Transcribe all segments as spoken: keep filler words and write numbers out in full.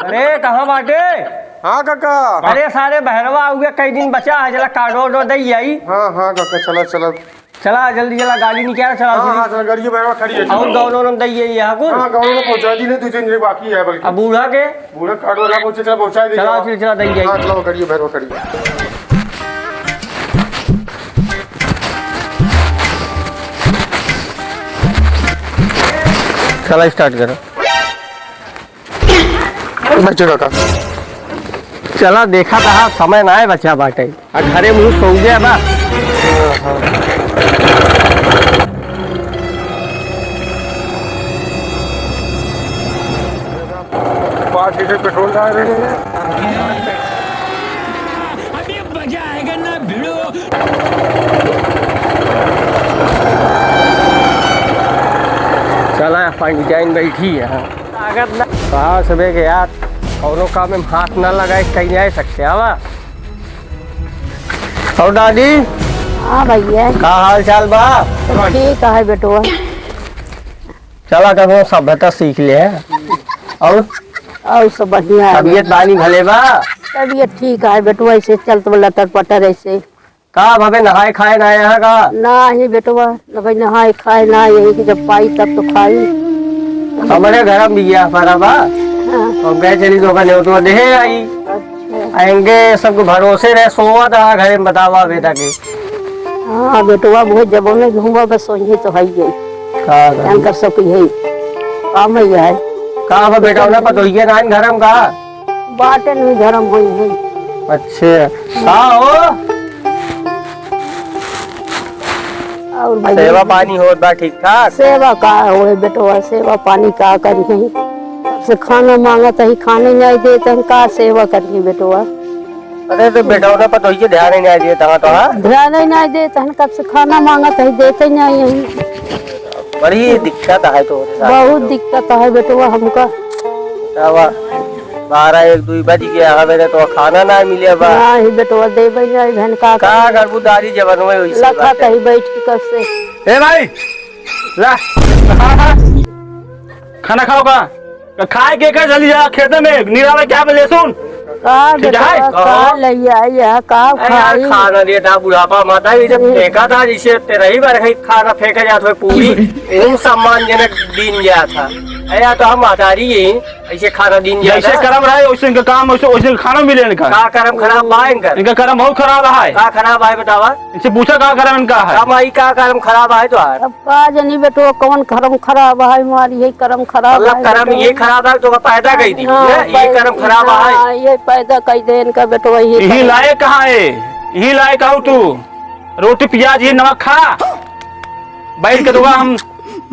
अरे, कहाँ बाटे? हाँ, काका। अरे, सारे बहरवा आउगे, कई दिन बचा है, चला कार्डो उर्डो दई आई। हाँ, हाँ, काका, चला, चला। चला, जल्दी चला, गाड़ी निकाल, चला, हाँ, जल्दी। हाँ, चला, गाड़ी बहरवा खड़ी है, और चला। गौनो नम दई आई, यहाँ कुल। हाँ, गौनो नम पहुँचा दी, नहीं, दो तीन दिन बाकी है बल्कि। अब बूढ़ा के? बूढ़ा कार्डो वाला पहुँचे, चला, पहुँचा दी, चला, चला। फिर चला, दई आई। हाँ, चला, गाड़ी बहरवा खड़ी है। चला, start करो। बैठो काका। चला, देखा था, समय ना है बचा बाटे। आ घरे मुँह सो गया बा। पाँच लीटर पेट्रोल डाल रहे हैं। अभी मजा आएगा ना भिड़ो। चला, पंडिताइन बैठी है। लागत ना। कहाँ से बे के यार, कौनो काम में हाथ ना लगाए, कहीं नहीं सकते, आवा। और दादी? हाँ भैया। का हाल चाल बा? सब ठीक है बेटवा। चला, कबो सभ्यता सीख ले। और? और सब बढ़िया है। तबीयत पानी भले बा? तबीयत ठीक है बेटवा, ऐसे चलत बा लटर पटर ऐसे। का भवे नहाए खाए ना आया है का? नाही बेटवा, अबे नहाए खाए ना, यही कि जब पाई तब तो खाई। हमरे घर में बियाह पड़ा बा। हाँ। और गए चली तो का नेवतवा देहे आई। अच्छा। आएंगे सबके भरोसे रहे, सोवा था घरे में, बतावा बेटा के। हाँ बेटवा, वो जब में घूमा बस वही तो है ये। का करी? जानकर सब की है। काम है ये है। का बा बेटा, उन्हें पतोहिए ना घर में का? बाटे नहीं घर में होई है। अच्छा। का हो? और भैया सेवा पानी होत बा ठीक ठाक? सेवा का होए बेटवा, सेवा पानी का करी है? से खाना मांगत है, खाने नहीं देत है, का सेवा करी है बेटवा? अरे तो बेटा, उन्हें पतोहिए ध्यान ही नहीं देत है तो, हाँ? ध्यान ही नहीं देत है, कब से खाना मांगत है, देते नहीं है। बड़ी दिक्कत है तो। बहुत दिक्कत है बेटवा हमका। बतावा, बारह एक दुई बज गया है, मेरे तो खाना ना मिले बा। नाही बेटवा, देबे नाही बहन, का का करी? करबू दारी जवन में वैसे लखा बाटे। कहीं बैठ के कब से। ए भाई, ला, खाना खा। खाना खाओ का? तो खाए के का जल्दी जा खेते में, निराला क्या पे लहसुन? का ठीक है? बेटवा, का हाँ। ले आई है, का अरे यार, खाई? खाना देता बुढ़ापा माता, ये जब फेंका था, जिसे तेरह ही बार कहीं खाना फेंका जाता है पूरी, वो सम्मानजनक दिन गया था। अरे यार, तो हम महतारी ही, ऐसे खाना दिन गया जैसे था। करम रहे, वैसे इनका काम, वैसे, वैसे खाना मिले इनका। का करम खराब बा इनका? इनका करम बहुत खराब है। का खराब है बतावा? इनसे पूछा का करम इनका है? का माई का करम खराब है तो है? अब का जानी बेटो, कौन करम खराब है, हमारी यही करम खराब मतलब है करम बेटो। ये खराब है तो का पैदा कर दी, हाँ, ये, ये पैदा करम खराब है। हाँ, ये पैदा कर दे इनका बेटो, यही यही करम। लायक कहाँ है? यही लायक हो तू? रोटी प्याज ये नमक खा, बैठ के तो हम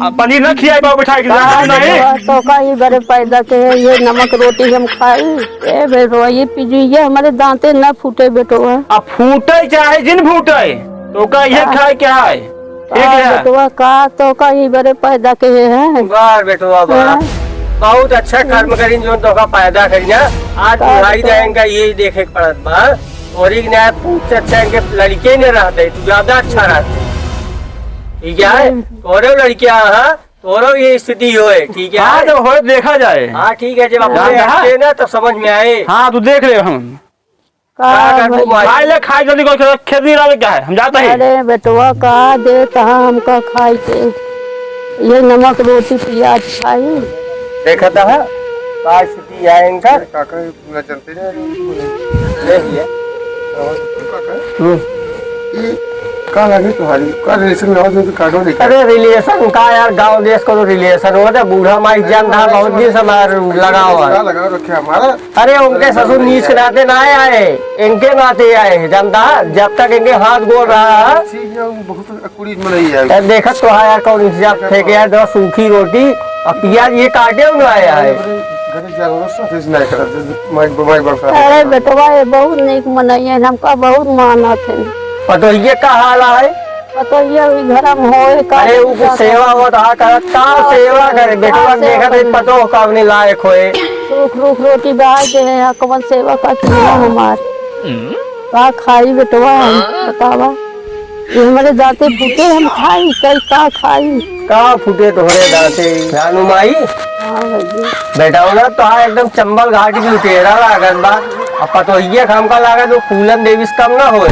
आ, पनीर ना खियाई बाबू बैठा के, का हाँ, नहीं। बेटवा, तो का ये बरे पैदा के है, ये नमक रोटी हम खाई? ए बेटवा, ये पिजुइया हमारे दांते ना फूटे बेटवा। अब फूटे चाहे जिन फूटे, तो का ये हाँ। खाए क्या है? ठीक का है। बेटवा, का तो का ये बरे पैदा के है? वाह बेटवा, वाह। हाँ। बहुत अच्छा कर्म करीन जो तोका पैदा करीन। आज का बुढ़ाई बेटवा? जाएगा, यही देखे के पड़त बा। और एक नया पूछ से अच्छा इनके लड़के ने रहते, तू ज्यादा अच्छा रहते। ठीक है? हम्म। तोरे लड़कियां, हाँ, तोरो ये स्थिति होए, ठीक है? हाँ, जब होए देखा जाए। हाँ, ठीक है, जब अपने जान रहा? हटते ना तब समझ में आए। हाँ, तू देख ले हम। का का कर भाई? तू भाई? खाए ले, खाए जल्दी, कोई खेत नहीं रहा क्या है? हम जाते हैं। अरे बेटवा, का दे तहा हमका खाए के? ये नमक रोटी प्याज खाई। देखा था, का स्थिति है इनका? काका, पूरा चलते रहे। देख लिया। हम्म। ये का लगे तुम्हारी? का relation में आवाज में तो काटो नहीं। अरे relation का यार, गांव देश को तो relation हो, तो बूढ़ा माई जान था, बहुत दिन से हमारा लगाव है। का लगाव रखे हमारा? अरे उनके ससुर नीच के नाते ना आए, आए, इनके नाते आए, जानता है? जब तक इनके हाथ गोड़ रहा है। ठीक है, वो बहुत कुड़ी में नहीं आए। ए, देखत तो है यार, कौन इंतजाम फेंके यार, दो सूखी रोटी और प्याज ये काटे हुए आया है। घरे जानवर साथे से नहीं करत, जैसे माइक, माइक बड़का अरे है। बेटवा, ये बहुत नीक मनई है, हमका बहुत मानत है। पतोहिए का हाल है? पतोहिए भी घर में होए का अरे, वो कुछ सेवा होत आ करत, का सेवा करे? बेटवा का सेवा देखत है, करे? पतोह का अपने लायक होए। सूख रूख रोटी बहा के है, कौन सेवा का किया हमार? का खाई बेटवा हम? बतावा। ये हमारे दांते फूटे, हम खाई, कई का खाई? का फूटे तोहरे दांते? जानू माई, बेटवा ना तो हाँ एकदम चंबल घाट की लुटेरा लागत बा। अब पतोहिया का हमका लागत वो फूलन देवी से कम ना होए।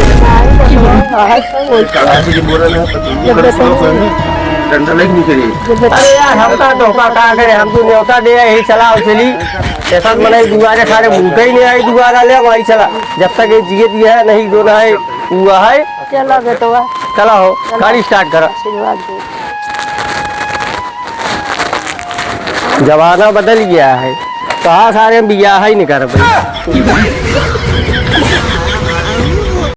डंडा लेके निकली। अरे यार, हमका तो का, का करे, हम तो न्योता दे यही चला चली। ऐसा मने दुआरे सारे भूत ही नहीं आई दुआरा ले वही चला। जब तक ये जियत ये है नहीं दोना है वो है। चला बेटवा। चला हो, गाड़ी स्टार्ट करा। आशीर्वाद दे। जमाना बदल गया है, कहाँ सारे बियाह ही नहीं कर पाए।